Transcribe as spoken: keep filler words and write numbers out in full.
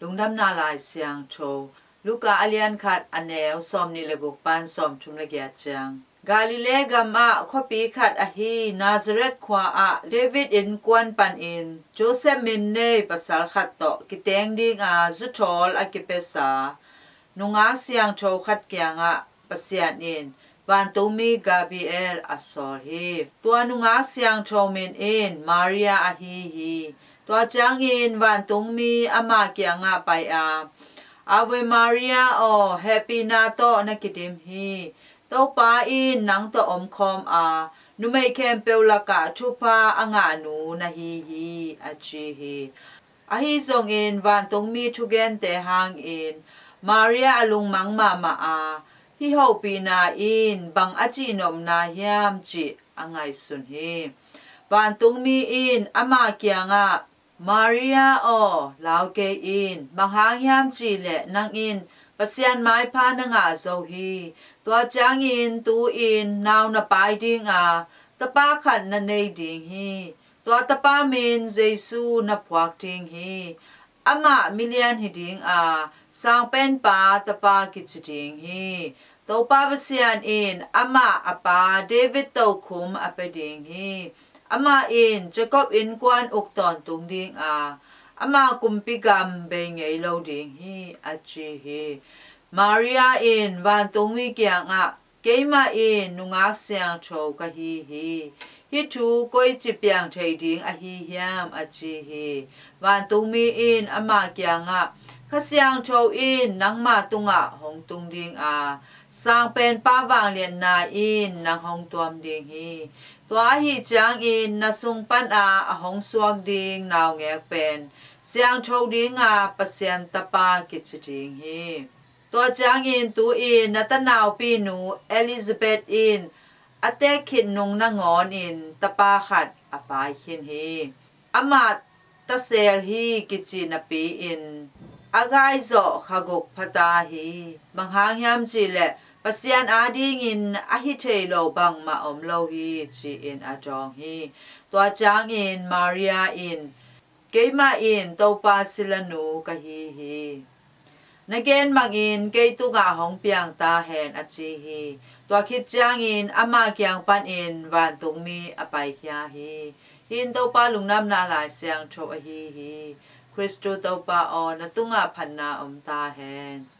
Lungdamna Lai Siangtho Luka a lian khat, a neu sawmnih le guk pan sawmthum le giat ciang. Galilee gam ah khuapi khat ahi Nazareth khua ah David innkuan panin Joseph min nei pasal khat tawh kiteng dinga zuthawl a kipiasa nungak siangtho khat kiangah Pasian in vantungmi Gabriel a sawl hi. Tua nungak siangtho min in Maria ahi hi. Tua ciangin vantungmi ama kiangah pai a, Ave Maria aw, hehpihna tawh na kidim hi. Topa in nang tawh omkhawm a, numei khempeuh lakah thupha a ngahnu na hi hi, a ci hi. Ahi zongin vantungmi thugente hangin Maria a lungmang mahmah a, hih hopihna in bang a cihnopna hiam cih a ngaihsun hi. Vantungmi in ama kiangah, Maria aw, lau kei in, bang hang hiam cihleh nang in Pasian maipha na ngah zo hi. Tua ciangin tu-in nau na pai dinga tapa khat na nei ding hi. Tua tapa min Jesu na phuak ding hi. Amah milian hi dinga Sangpenpa tapa kici ding hi. Topa Pasian in amah a pa David tokhum a pia ding hi. Amah in Jacob innkuan uk tawntung dinga ama kumpi gam bei ngei lo ding hi, a ci hi. Maria in vantungmi kiangah, Keimah in nungak siangtho ka hi hi. Hih thu koici piang thei ding ahi hiam, a ci hi. Vantungmi in ama kiangah, Kha Siangtho in nangma tungah hong tung dinga Sangpenpa vangliatna in nang hong tuam ding hi. Tua ahih ciangin na sung pana a hong suak ding naungek pen siangtho dinga Pasian tapa kici ding hi. Tua ciangin tu-in na tanaupinu Elizabeth in a teek khit nung nangawnin tapa khat a pai khin hi. Amah tasel hi kici napi-in a gai zawh kha guk phata hi. Bang hang hiam cihleh Pasian adingin a hi thei lo bangmah om lo hi, ci-in a dawng hi. Tua ciangin Maria in, Keimah in Topa silanu ka hi hi. Na gen bangin kei tungah hong piang ta hen, a ci hi. Tua khit ciangin ama kiang panin vantungmi a paikhia hi. Hih in Topa Lungdamna Lai Siangtho ahi hi. Khristu Topa aw, na tungah phatna om ta hen.